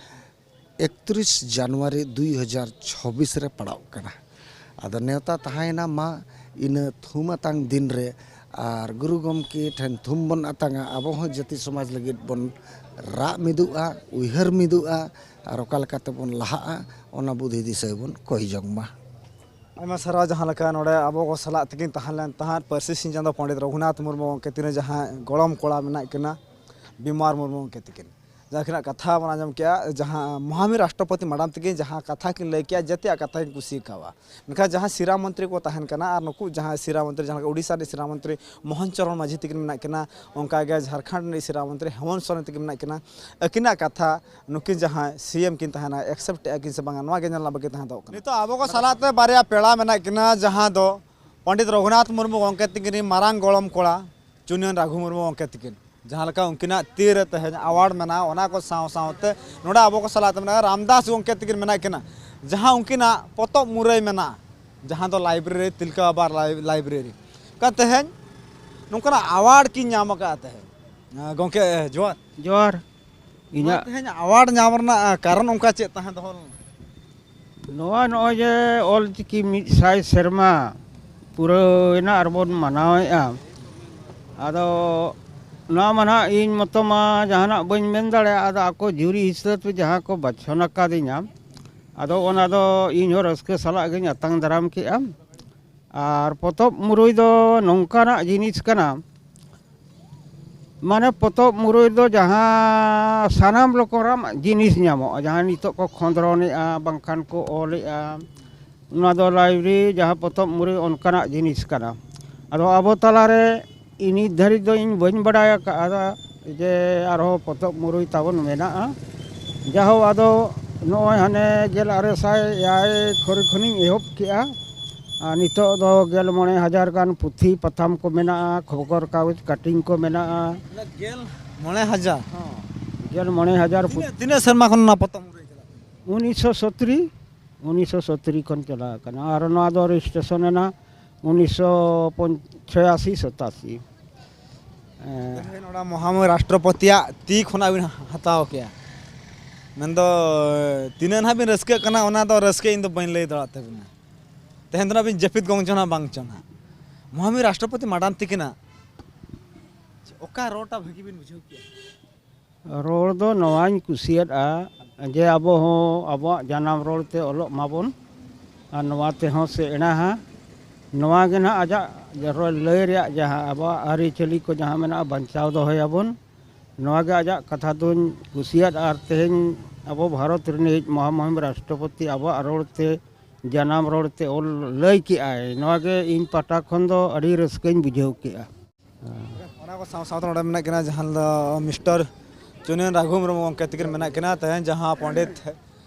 ᱮᱠᱛᱨᱤᱥ ᱡᱟᱱᱩᱣᱟᱨᱤ ᱫᱩ ᱦᱟᱡᱟᱨ ᱪᱷᱟᱵᱵᱤᱥ ᱨᱮ ᱯᱟᱲᱟᱣᱜ ᱠᱟᱱᱟ᱾ ᱟᱫᱚ ᱱᱮᱣᱛᱟ ᱛᱟᱦᱮᱸᱭᱮᱱᱟ ᱢᱟ ᱤᱱᱟᱹ ᱛᱷᱩᱢ ᱟᱛᱟᱝ ᱫᱤᱱ ᱨᱮ, ᱟᱨ ᱜᱩᱨᱩ ᱜᱚᱢᱠᱮ ᱴᱷᱮᱱ ᱛᱷᱩᱢ ᱵᱚᱱ ᱟᱛᱟᱝᱟ, ᱟᱵᱚ ᱦᱚᱸ ᱡᱟᱹᱛᱤ ᱥᱚᱢᱟᱡᱽ ᱞᱟᱹᱜᱤᱫ ᱵᱚᱱ ᱨᱟᱜ ᱢᱤᱫᱚᱜᱼᱟ, ᱩᱭᱦᱟᱹᱨ ᱢᱤᱫᱚᱜᱼᱟ, ᱟᱨ ᱚᱠᱟ ᱞᱮᱠᱟ ᱛᱮᱵᱚᱱ ᱞᱟᱦᱟᱜᱼᱟ, ᱚᱱᱟ ᱵᱩᱫᱷᱤ ᱫᱤᱥᱟᱹ ᱵᱚᱱ ᱠᱚᱭ ᱡᱚᱝ ᱢᱟ᱾ ᱟᱭᱢᱟ ᱥᱟᱨᱦᱟᱣ᱾ ᱡᱟᱦᱟᱸ ᱞᱮᱠᱟ ᱱᱚᱰᱮ ᱟᱵᱚ ᱠᱚ ᱥᱟᱞᱟᱜ ᱛᱮᱠᱤᱱ ᱛᱟᱦᱮᱸ ᱞᱮᱱ ᱛᱟᱦᱮᱸᱫ ᱯᱟᱹᱨᱥᱤ ᱥᱤᱧ ᱪᱟᱸᱫᱳ ᱯᱚᱱᱰᱤᱛ ᱨᱚᱜᱷᱩᱱᱟᱛᱷ ᱢᱩᱨᱢᱩ ᱜᱚᱢᱠᱮ ᱛᱤᱱᱟᱹᱜ ᱡᱟᱦᱟᱸ ᱜᱚᱲᱚᱢ ᱠᱚᱲᱟ ᱢᱮᱱᱟᱜ ᱠᱤᱱᱟ ᱵᱤᱢᱟᱨ ᱢᱩᱨᱢᱩ ᱜᱚᱢᱠᱮ ᱛᱤᱠᱤᱱ, ᱡᱟᱦᱟᱸ ᱠᱤᱱᱟᱜ ᱠᱟᱛᱷᱟ ᱵᱚᱱ ᱟᱸᱡᱚᱢ ᱠᱮᱜᱼᱟ, ᱡᱟᱦᱟᱸ ᱢᱚᱦᱟᱢᱤ ᱨᱟᱥᱴᱨᱚᱯᱚᱛᱤ ᱢᱟᱰᱟᱢ ᱛᱟᱹᱠᱤᱱ ᱡᱟᱦᱟᱸ ᱠᱟᱛᱷᱟ ᱠᱤᱱ ᱞᱟᱹᱭ ᱠᱮᱜᱼᱟ, ᱡᱮᱛᱮᱭᱟᱜ ᱠᱟᱛᱷᱟ ᱜᱤᱧ ᱠᱩᱥᱤ ᱟᱠᱟᱣᱟ᱾ ᱢᱮᱱᱠᱷᱟᱱ ᱡᱟᱦᱟᱸ ᱥᱤᱨᱟ ᱢᱚᱱᱛᱨᱤ ᱠᱚ ᱛᱟᱦᱮᱱ ᱠᱟᱱᱟ ᱟᱨ ᱱᱩᱠᱩ ᱡᱟᱦᱟᱸᱭ ᱥᱤᱨᱟ ᱢᱚᱱᱛᱨᱤ, ᱡᱟᱦᱟᱸ ᱞᱮᱠᱟ ᱩᱰᱤᱥᱟ ᱨᱤᱱᱤᱡ ᱥᱤᱨᱟ ᱢᱚᱱᱛᱨᱤ ᱢᱳᱦᱚᱱ ᱪᱚᱨᱚᱬ ᱢᱟᱹᱡᱷᱤ ᱛᱟᱹᱠᱤᱱ ᱢᱮᱱᱟᱜ ᱠᱤᱱᱟ, ᱚᱱᱠᱟᱜᱮ ᱡᱷᱟᱲᱠᱷᱚᱸᱰ ᱨᱤᱱᱤᱡ ᱥᱤᱨᱟ ᱢᱚᱱᱛᱨᱤ ᱦᱮᱢᱚᱱᱛ ᱥᱚᱨᱮᱱ ᱛᱟᱹᱠᱤᱱ ᱢᱮᱱᱟᱜ ᱠᱤᱱᱟ, ᱟᱹᱠᱤᱱᱟᱜ ᱠᱟᱛᱷᱟ ᱱᱩᱠᱤᱱ ᱡᱟᱦᱟᱸᱭ ᱥᱤ ᱮᱢ ᱠᱤᱱ ᱛᱟᱦᱮᱱᱟ, accept ᱮᱫᱼᱟ ᱠᱤᱱ ᱥᱮ ᱵᱟᱝᱟ, ᱱᱚᱣᱟ ᱜᱮ ᱧᱮᱞ ᱨᱮᱱᱟᱜ ᱵᱟᱹᱠᱤ ᱛᱟᱦᱮᱸ ᱫᱚᱜ ᱠᱟᱱᱟ᱾ ᱱᱤᱛᱚᱜ ᱟᱵᱚ ᱠᱚ ᱥᱟᱞᱟᱜ ᱛᱮ ᱵᱟᱨᱭᱟ ᱯᱮᱲᱟ ᱢᱮᱱᱟᱜ ᱠᱤᱱᱟ, ᱡᱟᱦᱟᱸ ᱫᱚ ᱯᱚᱱᱰᱤᱛ ᱨᱚᱜᱷᱩᱱᱟᱛᱷ ᱢᱩᱨᱢᱩ ᱜᱚᱢᱠᱮ ᱛᱟᱹᱠᱤᱱ ᱨᱤᱱ ᱢᱟᱨᱟᱝ ᱜᱚᱲᱚᱢ ᱠᱚᱲᱟ ᱪᱩᱱᱭᱟᱹᱱ ᱨᱟᱜᱷᱩ ᱢᱩᱨᱢᱩ ᱜᱚᱢᱠᱮ ᱛᱟᱹᱠᱤᱱ᱾ ᱡᱟᱦᱟᱸ ᱞᱮᱠᱟ ᱩᱱᱠᱤᱱᱟᱜ ᱛᱤ ᱨᱮ ᱛᱮᱦᱮᱧ award ᱢᱮᱱᱟᱜᱼᱟ, ᱚᱱᱟ ᱠᱚ ᱥᱟᱶ ᱥᱟᱶᱛᱮ ᱱᱚᱰᱮ ᱟᱵᱚ ᱠᱚ ᱥᱟᱞᱟᱜ ᱛᱮ ᱢᱮᱱᱟᱜᱼᱟ ᱨᱟᱢᱫᱟᱥ ᱜᱚᱢᱠᱮ ᱛᱟᱹᱠᱤᱱ ᱢᱮᱱᱟᱜ ᱠᱤᱱᱟ, ᱡᱟᱦᱟᱸ ᱩᱱᱠᱤᱱᱟᱜ ᱯᱚᱛᱚᱵ ᱢᱩᱨᱟᱹᱭ ᱢᱮᱱᱟᱜᱼᱟ, ᱡᱟᱦᱟᱸ ᱫᱚ library, ᱛᱤᱞᱠᱟᱹ ᱵᱟᱵᱟ ᱞᱟᱭ-, library᱾ ᱠᱟᱱ ᱛᱮᱦᱮᱧ ᱱᱚᱝᱠᱟᱱᱟᱜ award ᱠᱤᱱ ᱧᱟᱢ ᱟᱠᱟᱫᱼᱟ ᱛᱮᱦᱮᱧ᱾ ᱟᱸ, ᱜᱚᱢᱠᱮ, ᱡᱚᱦᱟᱨ᱾ ᱡᱚᱦᱟᱨ᱾ ᱱᱚᱣᱟ ᱤᱧᱟᱹᱜ ᱛᱮᱦᱮᱧ award ᱧᱟᱢ ᱨᱮᱱᱟᱜ, ᱟᱸ, ᱠᱟᱨᱚᱱ ᱚᱱᱠᱟ ᱪᱮᱫ ᱛᱟᱦᱮᱸ ᱫᱚᱦᱚ ᱞᱮᱱᱟ? ᱱᱚᱣᱟ ᱱᱚᱜᱼᱚᱭ ᱡᱮ ᱚᱞ ᱪᱤᱠᱤ ᱢᱤᱫ ᱥᱟᱭ ᱥᱮᱨᱢᱟ ᱯᱩᱨᱟᱹᱣᱮᱱᱟ ᱟᱨ ᱵᱚᱱ ᱢᱟᱱᱟᱣᱮᱫᱼᱟ, ᱟᱫᱚ ᱱᱚᱣᱟ ᱢᱟ ᱱᱟᱦᱟᱜ ᱤᱧ ᱢᱚᱛᱚ ᱢᱟ ᱡᱟᱦᱟᱱᱟᱜ ᱵᱟᱹᱧ ᱢᱮᱱ ᱫᱟᱲᱮᱭᱟᱜᱼᱟ, ᱟᱫᱚ ᱟᱠᱚ ᱡᱩᱨᱤ ᱦᱤᱥᱟᱹᱵ ᱛᱮ ᱡᱟᱦᱟᱸ ᱠᱚ ᱵᱟᱪᱷᱚᱱ ᱟᱠᱟᱫᱤᱧᱟ, ᱟᱫᱚ ᱚᱱᱟ ᱫᱚ ᱤᱧ ᱦᱚᱸ ᱨᱟᱹᱥᱠᱟᱹ ᱥᱟᱞᱟᱜ ᱜᱤᱧ ᱟᱛᱟᱝ ᱫᱟᱨᱟᱢ ᱠᱮᱜᱼᱟ᱾ ᱟᱨ ᱯᱚᱛᱚᱵ ᱢᱩᱨᱟᱹᱭ ᱫᱚ ᱱᱚᱝᱠᱟᱱᱟᱜ ᱡᱤᱱᱤᱥ ᱠᱟᱱᱟ, ᱢᱟᱱᱮ ᱯᱚᱛᱚᱵ ᱢᱩᱨᱟᱹᱭ ᱫᱚ ᱡᱟᱦᱟᱸ ᱥᱟᱱᱟᱢ ᱨᱚᱠᱚᱢᱟᱜ ᱡᱤᱱᱤᱥ ᱧᱟᱢᱚᱜᱼᱟ, ᱡᱟᱦᱟᱸ ᱱᱤᱛᱚᱜ ᱠᱚ ᱠᱷᱚᱸᱫᱽᱨᱚᱱᱮᱜᱼᱟ, ᱵᱟᱝᱠᱷᱟᱱ ᱠᱚ ᱚᱞᱮᱜᱼᱟ, ᱚᱱᱟ ᱫᱚ library ᱡᱟᱦᱟᱸ ᱯᱚᱛᱚᱵ ᱢᱩᱨᱟᱹᱭ ᱚᱱᱠᱟᱱᱟᱜ ᱡᱤᱱᱤᱥ ᱠᱟᱱᱟ᱾ ᱟᱫᱚ ᱟᱵᱚ ᱛᱟᱞᱟᱨᱮ ᱤᱧ ᱱᱤᱛ ᱫᱷᱟᱹᱨᱤᱡ ᱫᱚ ᱤᱧ ᱵᱟᱹᱧ ᱵᱟᱰᱟᱭ ᱟᱠᱟᱫᱼᱟ ᱡᱮ ᱟᱨᱦᱚᱸ ᱯᱚᱛᱚᱵ ᱢᱩᱨᱟᱹᱭ ᱛᱟᱵᱚᱱ ᱢᱮᱱᱟᱜᱼᱟ᱾ ᱡᱟᱦᱳᱠ, ᱟᱫᱚ ᱱᱚᱜᱼᱚᱭ ᱦᱟᱱᱮ ᱜᱮᱞ ᱟᱨᱮ ᱥᱟᱭ ᱮᱭᱟᱭ ᱠᱷᱚᱨᱤ ᱠᱷᱚᱱᱤᱧ ᱮᱦᱚᱵ ᱠᱮᱜᱼᱟ᱾ ᱟᱨ ᱱᱤᱛᱚᱜ ᱫᱚ ᱜᱮᱞ ᱢᱚᱬᱮ ᱦᱟᱡᱟᱨ ᱜᱟᱱ ᱯᱩᱛᱷᱤ ᱯᱟᱛᱷᱟᱢ ᱠᱚ ᱢᱮᱱᱟᱜᱼᱟ, ᱠᱷᱚᱵᱚᱨ ᱠᱟᱜᱚᱡᱽ cutting ᱠᱚ ᱢᱮᱱᱟᱜᱼᱟ᱾ ᱜᱮᱞ ᱢᱚᱬᱮ ᱦᱟᱡᱟᱨ? ᱦᱚᱸ, ᱜᱮᱞ ᱢᱚᱬᱮ ᱦᱟᱡᱟᱨ ᱯᱩᱛᱷᱤ᱾ ᱛᱤᱱᱟᱹᱜ, ᱛᱤᱱᱟᱹᱜ ᱥᱮᱨᱢᱟ ᱠᱷᱚᱱ ᱚᱱᱟ ᱯᱚᱛᱚᱵ ᱢᱩᱨᱟᱹᱭ ᱪᱟᱞᱟᱜ ᱠᱟᱱᱟ? ᱩᱱᱤᱥᱥᱚ ᱥᱚᱛᱨᱤ, ᱩᱱᱤᱥᱥᱚ ᱥᱚᱛᱨᱤ ᱠᱷᱚᱱ ᱪᱟᱞᱟᱣ ᱟᱠᱟᱱᱟ᱾ ᱟᱨ ᱱᱚᱣᱟ ᱫᱚ registration ᱮᱱᱟ ᱩᱱᱤᱥᱥᱚ ᱪᱷᱚᱭᱟᱥᱤ ᱥᱟᱛᱟᱥᱤ᱾ ᱮᱸ, ᱛᱮᱦᱮᱧ ᱚᱱᱟ ᱢᱚᱦᱟᱢᱚᱭ ᱨᱟᱥᱴᱨᱚᱯᱚᱛᱤᱭᱟᱜ ᱛᱤ ᱠᱷᱚᱱᱟᱜ ᱵᱤᱱ ᱦᱟᱛᱟᱣ ᱠᱮᱜᱼᱟ, ᱢᱮᱱᱫᱚ ᱛᱤᱱᱟᱹᱜ ᱱᱟᱦᱟᱜ ᱵᱤᱱ ᱨᱟᱹᱥᱠᱟᱹᱜ ᱠᱟᱱᱟ, ᱚᱱᱟ ᱫᱚ ᱨᱟᱹᱥᱠᱟᱹ ᱤᱧ ᱫᱚ ᱵᱟᱹᱧ ᱞᱟᱹᱭ ᱫᱟᱲᱮᱭᱟᱜ ᱛᱟᱹᱵᱤᱱᱟ᱾ ᱛᱮᱦᱮᱧ ᱫᱚ ᱱᱟᱦᱟᱜ ᱵᱤᱱ ᱡᱟᱹᱯᱤᱫ ᱜᱚᱝ ᱪᱚ ᱱᱟᱦᱟᱜ ᱵᱟᱝ ᱪᱚ ᱱᱟᱦᱟᱜ᱾ ᱢᱚᱦᱟᱢᱚᱭ ᱨᱟᱥᱴᱨᱚᱯᱚᱛᱤ ᱢᱟᱰᱟᱢ ᱛᱤᱠᱤᱱᱟᱜ ᱚᱠᱟ ᱨᱚᱲᱴᱟ ᱵᱷᱟᱹᱜᱤ ᱵᱤᱱ ᱵᱩᱡᱷᱟᱹᱣ ᱠᱮᱜᱼᱟ? ᱨᱚᱲ ᱫᱚ ᱱᱚᱣᱟᱧ ᱠᱩᱥᱤᱭᱟᱫᱼᱟ ᱡᱮ ᱟᱵᱚ ᱦᱚᱸ ᱟᱵᱚᱣᱟᱜ ᱡᱟᱱᱟᱢ ᱨᱚᱲ ᱛᱮ ᱚᱞᱚᱜ ᱢᱟᱵᱚᱱ, ᱟᱨ ᱱᱚᱣᱟ ᱛᱮᱦᱚᱸ ᱥᱮᱬᱟᱦᱟ᱾ ᱱᱚᱣᱟ ᱜᱮ ᱱᱟᱦᱟᱜ ᱟᱡᱟᱜ ᱞᱟᱹᱭ ᱨᱮᱭᱟᱜ ᱡᱟᱦᱟᱸ ᱟᱵᱚᱣᱟᱜ ᱟᱹᱨᱤᱪᱟᱹᱞᱤ ᱠᱚ ᱡᱟᱦᱟᱸ ᱢᱮᱱᱟᱜᱼᱟ, ᱵᱟᱧᱪᱟᱣ ᱫᱚᱦᱚᱭᱟᱵᱚᱱ᱾ ᱱᱚᱣᱟ ᱜᱮ ᱟᱡᱟᱜ ᱠᱟᱛᱷᱟ ᱫᱚᱧ ᱠᱩᱥᱤᱭᱟᱫ᱾ ᱟᱨ ᱛᱮᱦᱮᱧ ᱟᱵᱚ ᱵᱷᱟᱨᱚᱛ ᱨᱤᱱᱤᱡ ᱢᱚᱦᱟᱢᱚᱦᱤᱢ ᱨᱟᱥᱴᱨᱚᱯᱚᱛᱤ ᱟᱵᱚᱣᱟᱜ ᱨᱚᱲ ᱛᱮ, ᱡᱟᱱᱟᱢ ᱨᱚᱲ ᱛᱮ ᱚᱞ ᱞᱟᱹᱭ ᱠᱮᱜᱼᱟᱭ, ᱱᱚᱣᱟ ᱜᱮ ᱤᱧ ᱯᱟᱦᱴᱟ ᱠᱷᱚᱱ ᱫᱚ ᱟᱹᱰᱤ ᱨᱟᱹᱥᱠᱟᱹᱧ ᱵᱩᱡᱷᱟᱹᱣ ᱠᱮᱜᱼᱟ᱾ ᱚᱱᱟ ᱠᱚ ᱥᱟᱶ ᱥᱟᱶᱛᱮ ᱱᱚᱰᱮ ᱢᱮᱱᱟᱜ ᱠᱤᱱᱟ ᱡᱟᱦᱟᱸ ᱫᱚ ᱢᱤᱥᱴᱟᱨ ᱪᱩᱱᱭᱟᱹᱱ ᱨᱟᱜᱷᱩ ᱢᱩᱨᱢᱩ ᱜᱚᱢᱠᱮ ᱛᱟᱹᱠᱤᱱ ᱢᱮᱱᱟᱜ ᱠᱤᱱᱟ᱾ ᱛᱮᱦᱮᱧ ᱡᱟᱦᱟᱸ ᱯᱚᱱᱰᱤᱛ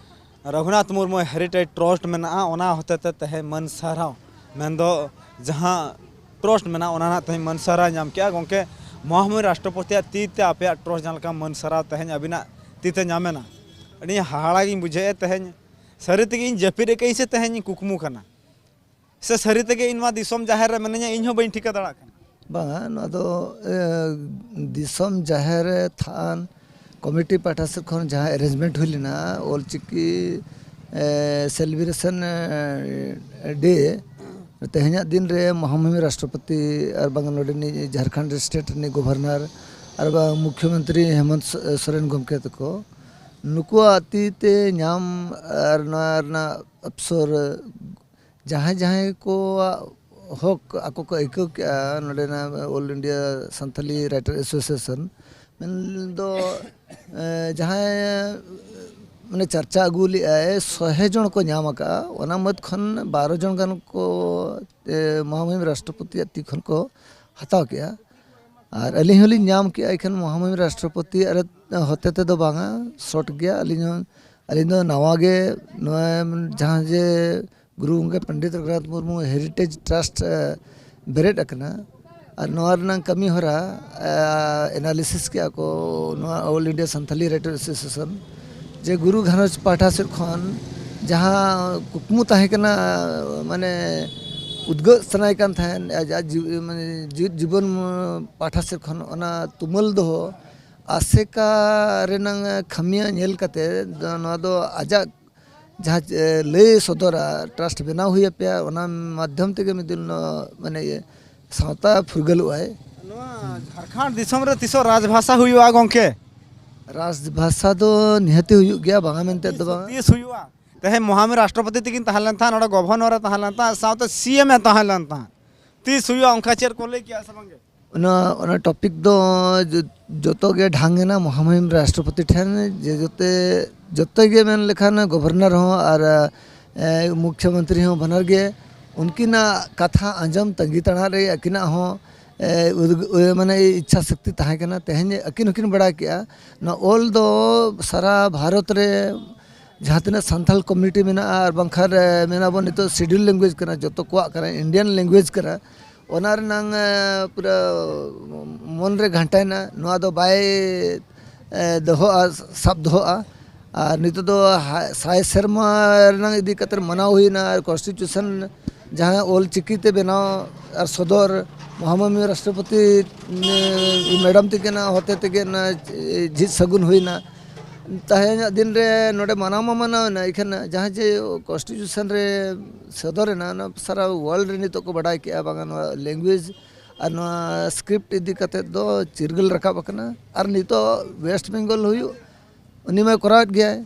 ᱨᱟᱹᱜᱷᱩᱱᱟᱛᱷ ᱢᱩᱨᱢᱩ ᱦᱮᱨᱤᱴᱮᱡᱽ ᱴᱨᱟᱥᱴ ᱢᱮᱱᱟᱜᱼᱟ, ᱚᱱᱟ ᱦᱚᱛᱮ ᱛᱮ ᱛᱮᱦᱮᱧ ᱢᱟᱹᱱ ᱥᱟᱨᱦᱟᱣ, ᱢᱮᱱᱫᱚ ᱡᱟᱦᱟᱸ ᱴᱨᱟᱥᱴ ᱢᱮᱱᱟᱜᱼᱟ, ᱚᱱᱟ ᱨᱮᱱᱟᱜ ᱛᱮᱦᱮᱧ ᱢᱟᱹᱱ ᱥᱟᱨᱦᱟᱣ ᱧᱟᱢ ᱠᱮᱜᱼᱟ᱾ ᱜᱚᱢᱠᱮ, ᱢᱚᱦᱟᱢᱚᱦᱤ ᱨᱟᱥᱴᱨᱚᱯᱚᱛᱤᱭᱟᱜ ᱛᱤ ᱛᱮ ᱟᱯᱮᱭᱟᱜ ᱴᱨᱟᱥᱴ ᱡᱟᱦᱟᱸ ᱞᱮᱠᱟ ᱢᱟᱹᱱ ᱥᱟᱨᱦᱟᱣ ᱛᱮᱦᱮᱧ ᱟᱹᱵᱤᱱᱟᱜ ᱛᱤ ᱛᱮ ᱧᱟᱢᱮᱱᱟ, ᱟᱹᱰᱤ ᱦᱟᱦᱟᱲᱟ ᱜᱤᱧ ᱵᱩᱡᱷᱟᱹᱣᱮᱫᱼᱟ᱾ ᱛᱮᱦᱮᱧ ᱥᱟᱹᱨᱤ ᱛᱮᱜᱮ ᱤᱧ ᱡᱟᱹᱯᱤᱫ ᱟᱠᱟᱫ ᱟᱹᱧ ᱥᱮ ᱛᱮᱦᱮᱧ ᱤᱧ ᱠᱩᱠᱢᱩ ᱠᱟᱱᱟ, ᱥᱮ ᱥᱟᱹᱨᱤ ᱛᱮᱜᱮ ᱤᱧ ᱱᱚᱣᱟ ᱫᱤᱥᱚᱢ ᱡᱟᱦᱮᱨ ᱨᱮ ᱢᱤᱱᱟᱹᱧᱟ, ᱤᱧ ᱦᱚᱸ ᱵᱟᱹᱧ ᱴᱷᱤᱠᱟᱹ ᱫᱟᱲᱮᱭᱟᱜ ᱠᱟᱱᱟ᱾ ᱵᱟᱝᱟ, ᱱᱚᱣᱟ ᱫᱚ ᱮ, ᱫᱤᱥᱚᱢ ᱡᱟᱦᱮᱨ ᱛᱷᱟᱱ ᱠᱚᱢᱤᱴᱤ ᱯᱟᱦᱴᱟ ᱥᱮᱫ ᱠᱷᱚᱱ ᱡᱟᱦᱟᱸ ᱮᱨᱮᱧᱡᱽᱢᱮᱱᱴ ᱦᱩᱭ ᱞᱮᱱᱟ, ᱚᱞᱪᱤᱠᱤ ᱥᱮᱞᱤᱵᱨᱮᱥᱚᱱ ᱰᱮ, ᱛᱮᱦᱮᱧᱟᱜ ᱫᱤᱱ ᱨᱮ ᱢᱚᱦᱟᱢᱚᱦᱤᱢ ᱨᱟᱥᱴᱨᱚᱯᱚᱛᱤ ᱟᱨ ᱵᱟᱝ ᱱᱚᱰᱮᱱᱤᱡ ᱡᱷᱟᱲᱠᱷᱚᱸᱰ ᱥᱴᱮᱴ ᱨᱤᱱᱤᱡ ᱜᱚᱵᱷᱚᱨᱱᱚᱨ ᱟᱨ ᱵᱟᱝ ᱢᱩᱠᱷᱭᱚᱢᱚᱱᱛᱨᱤ ᱦᱮᱢᱚᱱᱛ ᱥᱚᱨᱮᱱ ᱜᱚᱢᱠᱮ ᱛᱟᱠᱚ, ᱱᱩᱠᱩᱣᱟᱜ ᱛᱤ ᱛᱮ ᱧᱟᱢ ᱟᱨ ᱱᱚᱣᱟ ᱨᱮᱱᱟᱜ ᱚᱯᱥᱚᱨ ᱡᱟᱦᱟᱸᱭ ᱡᱟᱦᱟᱸᱭ ᱠᱚᱣᱟᱜ ᱦᱚᱠ ᱟᱠᱚ ᱠᱚ ᱟᱹᱭᱠᱟᱹᱣ ᱠᱮᱜᱼᱟ, ᱱᱚᱰᱮᱱᱟᱜ all India Santali writer association ᱢᱮᱱᱫᱚ ᱮ, ᱡᱟᱦᱟᱸᱭ ᱢᱟᱱᱮ ᱪᱟᱨᱪᱟ ᱟᱹᱜᱩ ᱞᱮᱜᱼᱟᱭ, ᱥᱚᱦᱮ ᱡᱚᱱ ᱠᱚ ᱧᱟᱢ ᱟᱠᱟᱜᱼᱟ, ᱚᱱᱟ ᱢᱟᱹᱫᱽ ᱠᱷᱚᱱ ᱵᱟᱨᱚ ᱡᱚᱱ ᱜᱟᱱ ᱠᱚ ᱮ, ᱢᱚᱦᱟᱢᱚᱦᱤᱢ ᱨᱟᱥᱴᱨᱚᱯᱚᱛᱤᱭᱟᱜ ᱛᱤ ᱠᱷᱚᱱ ᱠᱚ ᱦᱟᱛᱟᱣ ᱠᱮᱜᱼᱟ᱾ ᱟᱨ ᱟᱹᱞᱤᱧ ᱦᱚᱸᱞᱤᱧ ᱧᱟᱢ ᱠᱮᱜᱼᱟ᱾ ᱮᱱᱠᱷᱟᱱ ᱢᱚᱦᱟᱢᱚᱦᱤᱢ ᱨᱟᱥᱴᱨᱚᱯᱚᱛᱤ ᱟᱨ ᱦᱚᱛᱮ ᱛᱮᱫᱚ ᱵᱟᱝᱟ, ᱥᱚᱨᱴ ᱜᱮᱭᱟ᱾ ᱟᱹᱞᱤᱧ ᱦᱚᱸ, ᱟᱹᱞᱤᱧ ᱫᱚ ᱱᱟᱣᱟ ᱜᱮ ᱱᱚᱣᱟ ᱡᱟᱦᱟᱸ ᱡᱮ ᱜᱩᱨᱩ ᱜᱚᱢᱠᱮ ᱯᱚᱱᱰᱤᱛ ᱨᱚᱜᱷᱩᱱᱟᱛᱷ ᱢᱩᱨᱢᱩ ᱦᱮᱨᱤᱴᱮᱡᱽ ᱴᱨᱟᱥᱴ ᱵᱮᱨᱮᱫ ᱟᱠᱟᱱᱟ᱾ ᱟᱨ ᱱᱚᱣᱟ ᱨᱮᱱᱟᱜ ᱠᱟᱹᱢᱤ ᱦᱚᱨᱟ ᱮᱱᱟᱞᱤᱥᱤᱥ ᱠᱮᱜᱼᱟ ᱠᱚ ᱱᱚᱣᱟ all India Santali writer association, ᱡᱮ ᱜᱩᱨᱩ ᱜᱷᱟᱨᱚᱸᱡᱽ ᱯᱟᱦᱴᱟ ᱥᱮᱫ ᱠᱷᱚᱱ ᱡᱟᱦᱟᱸ ᱠᱩᱠᱢᱩ ᱛᱟᱦᱮᱸ ᱠᱟᱱᱟ, ᱢᱟᱱᱮ ᱩᱫᱽᱜᱟᱹᱜ ᱥᱟᱱᱟᱭᱮ ᱠᱟᱱ ᱛᱟᱦᱮᱸᱫ ᱟᱡᱟᱜ ᱡᱤᱣᱤ, ᱢᱟᱱᱮ ᱡᱤᱣᱤᱫ ᱡᱤᱵᱚᱱ ᱯᱟᱦᱴᱟ ᱥᱮᱫ ᱠᱷᱚᱱ, ᱚᱱᱟ ᱛᱩᱢᱟᱹᱞ ᱫᱚᱦᱚ ᱟᱥᱮᱠᱟ ᱨᱮᱱᱟᱝ ᱠᱷᱟᱹᱢᱤᱭᱟᱹ ᱧᱮᱞ ᱠᱟᱛᱮ ᱱᱚᱣᱟ ᱫᱚ ᱟᱡᱟᱜ ᱡᱟᱦᱟᱸ ᱞᱟᱹᱭ ᱥᱚᱫᱚᱨᱟ, ᱴᱨᱟᱥᱴ ᱵᱮᱱᱟᱣ ᱦᱩᱭ ᱟᱯᱮᱭᱟ, ᱚᱱᱟ ᱢᱟᱫᱽᱫᱷᱚᱢ ᱛᱮᱜᱮ ᱢᱤᱫ ᱫᱤᱱ ᱢᱟᱱᱮ ᱤᱭᱟᱹ ᱥᱟᱶᱛᱟ ᱯᱷᱩᱨᱜᱟᱹᱞᱚᱜᱼᱟᱭ᱾ ᱱᱚᱣᱟ ᱡᱷᱟᱲᱠᱷᱚᱸᱰ ᱫᱤᱥᱚᱢ ᱨᱮ ᱛᱤᱥᱚᱜ ᱨᱟᱡᱽᱵᱷᱟᱥᱟ ᱦᱩᱭᱩᱜᱼᱟ ᱜᱚᱢᱠᱮ? ᱨᱟᱡᱽᱵᱷᱟᱥᱟ ᱫᱚ ᱱᱤᱦᱟᱹᱛᱤ ᱦᱩᱭᱩᱜ ᱜᱮᱭᱟ, ᱵᱟᱝᱟ ᱢᱮᱱᱛᱮ ᱫᱚ ᱵᱟᱝ᱾ ᱛᱤᱥ ᱦᱩᱭᱩᱜᱼᱟ? ᱛᱮᱦᱮᱧ ᱢᱚᱦᱟᱢᱤ ᱨᱟᱥᱴᱨᱚᱯᱚᱛᱤ ᱛᱤᱠᱤᱱ ᱛᱟᱦᱮᱸ ᱞᱮᱱ ᱛᱟᱦᱮᱸᱫ, ᱱᱚᱰᱮ ᱜᱚᱵᱷᱚᱨᱱᱚᱨ ᱮ ᱛᱟᱦᱮᱸ ᱞᱮᱱ ᱛᱟᱦᱮᱸᱫ, ᱥᱟᱶᱛᱮ ᱥᱤ ᱮᱢ ᱮ ᱛᱟᱦᱮᱸ ᱞᱮᱱ ᱛᱟᱦᱮᱸᱫ᱾ ᱛᱤᱥ ᱦᱩᱭᱩᱜᱼᱟ ᱚᱱᱠᱟ ᱪᱮᱫ ᱠᱚ ᱞᱟᱹᱭ ᱠᱮᱜᱼᱟ ᱥᱮ ᱵᱟᱝᱜᱮ? ᱚᱱᱟ ᱚᱱᱟ ᱴᱚᱯᱤᱠ ᱫᱚ ᱡᱚ- ᱡᱚᱛᱚ ᱜᱮ ᱰᱷᱟᱝ ᱮᱱᱟ ᱢᱚᱦᱟᱢᱚᱦᱤᱢ ᱨᱟᱥᱴᱨᱚᱯᱚᱛᱤ ᱴᱷᱮᱱ, ᱡᱮ ᱡᱚᱛᱚ ᱡᱚᱛᱚ ᱜᱮ ᱢᱮᱱ ᱞᱮᱠᱷᱟᱱ ᱜᱚᱵᱷᱚᱨᱱᱚᱨ ᱦᱚᱸ ᱟᱨ ᱮ, ᱢᱩᱠᱷᱭᱚᱢᱚᱱᱛᱨᱤ ᱦᱚᱸ ᱵᱟᱱᱟᱨ ᱜᱮ ᱩᱱᱠᱤᱱᱟᱜ ᱠᱟᱛᱷᱟ ᱟᱸᱡᱚᱢ ᱛᱟᱺᱜᱤ ᱛᱟᱲᱟᱜ ᱨᱮ ᱟᱹᱠᱤᱱᱟᱜ ᱦᱚᱸ ᱮ, ᱩᱫ- ᱮ, ᱢᱟᱱᱮ ᱤᱪᱪᱷᱟ ᱥᱚᱠᱛᱤ ᱛᱟᱦᱮᱸ ᱠᱟᱱᱟ᱾ ᱛᱮᱦᱮᱧ ᱟᱹᱠᱤᱱ ᱦᱚᱸᱠᱤᱱ ᱵᱟᱲᱟᱭ ᱠᱮᱜᱼᱟ ᱱᱚᱣᱟ ᱚᱞ ᱫᱚ ᱥᱟᱨᱟ ᱵᱷᱟᱨᱚᱛ ᱨᱮ ᱡᱟᱦᱟᱸ ᱛᱤᱱᱟᱹᱜ ᱥᱟᱱᱛᱟᱲ ᱠᱚᱢᱤᱭᱩᱱᱤᱴᱤ ᱢᱮᱱᱟᱜᱼᱟ ᱟᱨ ᱵᱟᱝᱠᱷᱟᱱ ᱮ, ᱢᱮᱱᱟᱵᱚᱱ ᱱᱤᱛᱚᱜ ᱥᱤᱰᱤᱭᱩᱞ ᱞᱮᱝᱜᱩᱭᱮᱡᱽ ᱠᱟᱱᱟ, ᱡᱚᱛᱚ ᱠᱚᱣᱟᱜ ᱠᱟᱱᱟ, ᱤᱱᱰᱤᱭᱟᱱ ᱞᱮᱝᱜᱩᱭᱮᱡᱽ ᱠᱟᱱᱟ, ᱚᱱᱟ ᱨᱮᱱᱟᱝ ᱮ, ᱯᱩᱨᱟᱹ ᱢᱚᱱ ᱨᱮ ᱜᱷᱟᱱᱴᱟᱭᱮᱱᱟ᱾ ᱱᱚᱣᱟ ᱫᱚ ᱵᱟᱭ ᱮ, ᱫᱚᱦᱚᱜᱼᱟ, ᱥᱟᱵ ᱫᱚᱦᱚᱜᱼᱟ᱾ ᱟᱨ ᱱᱤᱛᱚᱜ ᱫᱚ ᱦᱟ- ᱥᱟᱭ ᱥᱮᱨᱢᱟ ᱨᱮᱱᱟᱝ ᱤᱫᱤ ᱠᱟᱛᱮ ᱢᱟᱱᱟᱣ ᱦᱩᱭᱱᱟ ᱟᱨ ᱠᱚᱱᱥᱴᱤᱴᱤᱭᱩᱥᱚᱱ ᱡᱟᱦᱟᱸ ᱚᱞ ᱪᱤᱠᱤ ᱛᱮ ᱵᱮᱱᱟᱣ ᱟᱨ ᱥᱚᱫᱚᱨ ᱢᱚᱦᱟᱢᱟᱱᱚᱱᱤᱭᱚ ᱨᱟᱥᱴᱨᱚᱯᱚᱛᱤ ᱮ, ᱢᱮᱰᱟᱢ ᱛᱟᱹᱠᱤᱱᱟᱜ ᱦᱚᱛᱮ ᱛᱮᱜᱮ ᱚᱱᱟ ᱡᱷᱤᱡ ᱥᱟᱹᱜᱩᱱ ᱦᱩᱭᱱᱟ᱾ ᱛᱮᱦᱮᱧᱟᱜ ᱫᱤᱱ ᱨᱮ ᱱᱚᱰᱮ ᱢᱟᱱᱟᱣ ᱢᱟ ᱢᱟᱱᱟᱣ ᱮᱱᱟ, ᱮᱱᱠᱷᱟᱱ ᱡᱟᱦᱟᱸ ᱡᱮ ᱠᱚᱱᱥᱴᱤᱴᱤᱭᱩᱥᱚᱱ ᱨᱮ ᱥᱚᱫᱚᱨ ᱮᱱᱟ, ᱚᱱᱟ ᱥᱟᱨᱟ ᱣᱟᱨᱞᱰ ᱨᱮ ᱱᱤᱛᱚᱜ ᱠᱚ ᱵᱟᱰᱟᱭ ᱠᱮᱜᱼᱟ, ᱵᱟᱝᱟ ᱱᱚᱣᱟ ᱞᱮᱝᱜᱩᱭᱮᱡᱽ ᱟᱨ ᱱᱚᱣᱟ ᱥᱠᱨᱤᱯᱴ ᱤᱫᱤ ᱠᱟᱛᱮᱫ ᱫᱚ ᱪᱤᱨᱜᱟᱹᱞ ᱨᱟᱠᱟᱵ ᱟᱠᱟᱱᱟ᱾ ᱟᱨ ᱱᱤᱛᱚᱜ ᱣᱮᱥᱴ ᱵᱮᱝᱜᱚᱞ ᱦᱩᱭᱩᱜ, ᱩᱱᱤ ᱢᱟᱭ ᱠᱚᱨᱟᱣᱮᱫ ᱜᱮᱭᱟᱭ᱾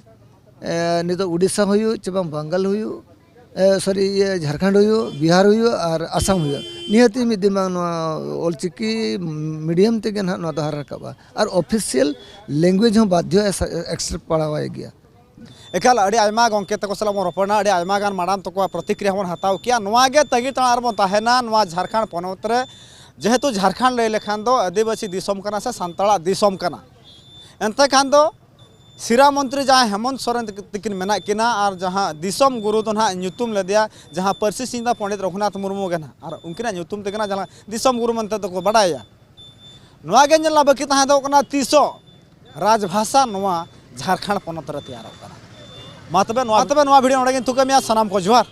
ᱮ, ᱱᱤᱛᱚᱜ ᱩᱰᱤᱥᱟ ᱦᱩᱭᱩᱜ ᱪᱮ ᱵᱟᱝ ᱵᱟᱝᱜᱟᱞ ᱦᱩᱭᱩᱜ, ᱮ, ᱥᱚᱨᱤ, ᱤᱭᱟᱹ, ᱡᱷᱟᱲᱠᱷᱚᱸᱰ ᱦᱩᱭᱩᱜ, ᱵᱤᱦᱟᱨ ᱦᱩᱭᱩᱜ ᱟᱨ ᱟᱥᱟᱢ ᱦᱩᱭᱩᱜ, ᱱᱤᱦᱟᱹᱛᱤ ᱢᱤᱫ ᱫᱤᱱ ᱵᱟᱝ ᱱᱚᱣᱟ ᱚᱞᱪᱤᱠᱤ ᱢᱤᱰᱤᱭᱟᱢ ᱛᱮᱜᱮ ᱱᱟᱦᱟᱜ ᱱᱚᱣᱟ ᱫᱚ ᱦᱟᱨᱟ ᱨᱟᱠᱟᱵᱼᱟ᱾ ᱟᱨ ᱚᱯᱷᱤᱥᱤᱭᱟᱞ ᱞᱮᱝᱜᱩᱭᱮᱡᱽ ᱦᱚᱸ ᱵᱟᱫᱽᱫᱷᱚ ᱮᱠᱥᱮᱯᱴ ᱯᱟᱲᱟᱣᱟᱭ ᱜᱮᱭᱟ᱾ ᱮᱠᱟᱞ, ᱟᱹᱰᱤ ᱟᱭᱢᱟ ᱜᱚᱢᱠᱮ ᱛᱟᱠᱚ ᱥᱟᱞᱟᱜ ᱵᱚᱱ ᱨᱚᱯᱚᱲᱱᱟ, ᱟᱹᱰᱤ ᱟᱭᱢᱟ ᱜᱟᱱ ᱢᱟᱰᱟᱢ ᱛᱟᱠᱚᱣᱟᱜ ᱯᱨᱚᱛᱤᱠᱨᱤᱭᱟ ᱦᱚᱸᱵᱚᱱ ᱦᱟᱛᱟᱣ ᱠᱮᱜᱼᱟ᱾ ᱱᱚᱣᱟ ᱜᱮ ᱛᱟᱺᱜᱤ ᱛᱟᱲᱟᱜ ᱨᱮᱵᱚᱱ ᱛᱟᱦᱮᱱᱟ᱾ ᱱᱚᱣᱟ ᱡᱷᱟᱲᱠᱷᱚᱸᱰ ᱯᱚᱱᱚᱛ ᱨᱮ ᱡᱮᱦᱮᱛᱩ ᱡᱷᱟᱲᱠᱷᱚᱸᱰ ᱞᱟᱹᱭ ᱞᱮᱠᱷᱟᱱ ᱫᱚ ᱟᱹᱫᱤᱵᱟᱹᱥᱤ ᱫᱤᱥᱚᱢ ᱠᱟᱱᱟ ᱥᱮ ᱥᱟᱱᱛᱟᱲᱟᱜ ᱫᱤᱥᱚᱢ ᱠᱟᱱᱟ, ᱮᱱᱛᱮ ᱠᱷᱟᱱ ᱫᱚ ᱥᱤᱨᱟ ᱢᱚᱱᱛᱨᱤ ᱡᱟᱦᱟᱸᱭ ᱦᱮᱢᱚᱱᱛ ᱥᱚᱨᱮᱱ ᱛᱟᱹᱠᱤᱱ ᱢᱮᱱᱟᱜ ᱠᱤᱱᱟ ᱟᱨ ᱡᱟᱦᱟᱸ ᱫᱤᱥᱚᱢ ᱜᱩᱨᱩ ᱫᱚ ᱱᱟᱦᱟᱜ ᱧᱩᱛᱩᱢ ᱞᱮᱫᱮᱭᱟ, ᱡᱟᱦᱟᱸ ᱯᱟᱹᱨᱥᱤ ᱥᱤᱧ ᱫᱚ ᱯᱚᱱᱰᱤᱛ ᱨᱚᱜᱷᱩᱱᱟᱛᱷ ᱢᱩᱨᱢᱩ ᱜᱮ ᱱᱟᱦᱟᱜ, ᱟᱨ ᱩᱱᱠᱤᱱᱟᱜ ᱧᱩᱛᱩᱢ ᱛᱮᱜᱮ ᱱᱟᱦᱟᱜ ᱡᱟᱦᱟᱸ ᱫᱤᱥᱚᱢ ᱜᱩᱨᱩ ᱢᱮᱱᱛᱮ ᱫᱚᱠᱚ ᱵᱟᱰᱟᱭᱟ᱾ ᱱᱚᱣᱟ ᱜᱮ ᱧᱮᱞ ᱨᱮᱱᱟᱜ ᱵᱟᱹᱠᱤ ᱛᱟᱦᱮᱸ ᱫᱚ ᱠᱟᱱᱟ ᱛᱤᱥᱚᱜ ᱨᱟᱡᱽᱵᱷᱟᱥᱟ ᱱᱚᱣᱟ ᱡᱷᱟᱲᱠᱷᱚᱸᱰ ᱯᱚᱱᱚᱛ ᱨᱮ ᱛᱮᱭᱟᱨᱚᱜ ᱠᱟᱱᱟ᱾ ᱢᱟ ᱛᱚᱵᱮ ᱱᱚᱣᱟ ᱛᱚᱵᱮ ᱱᱚᱣᱟ ᱵᱷᱤᱰᱤᱭᱳ ᱱᱚᱰᱮ ᱜᱤᱧ ᱛᱷᱩᱠᱟᱹᱢᱮᱭᱟ᱾ ᱥᱟᱱᱟᱢ ᱠᱚ ᱡᱚᱦᱟᱨ᱾